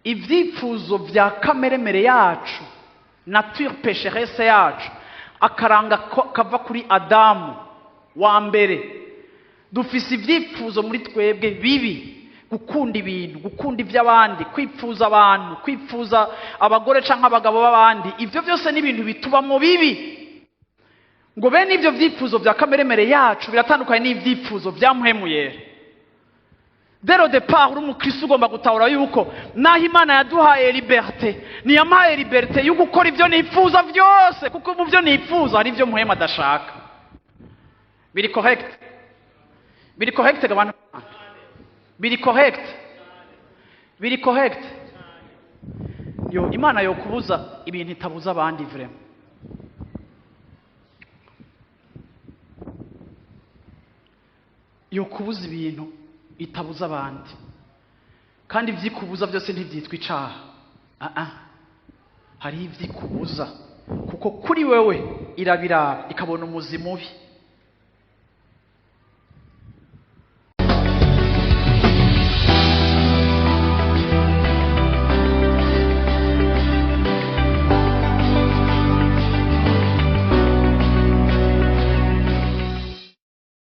Ibyifuzo bya kameremere yacu, nature pécheresse yacu, akaranga kava kuri Adamu wa mbere. Dufise ibyifuzo muri twebwe bibi: gukunda ibintu, gukunda iby'abandi, kwipfuza abantu, kwipfuza abagore cyangwa abagabo b'abandi. Ibyo byose ni ibintu bitubamo bibi. Ngo bene ibyo byifuzo bya kameremere yacu biratandukanye n'ibyifuzo bya Mpwemu Yera. Dès le départ, uri umukristo, ugomba gutahura yuko naho Imana yaduhaye liberté, ntiyamuhaye liberté yo gukora ibyo nifuza byose, kuko mu byo nifuza hari ibyo Muhema adashaka. Biri correct? Biri correct, abantu? Biri correct? Biri correct? Yo Imana yo kubuza ibintu itabuza abandi, vraiment, yo kubuza ibintu itabuza abandi. Kandi ivyikubuza byose ntibyitwa icaha. Ah ah, hariho ivyikubuza kuko kuri wewe irabiraba ikabona umuzi mubi.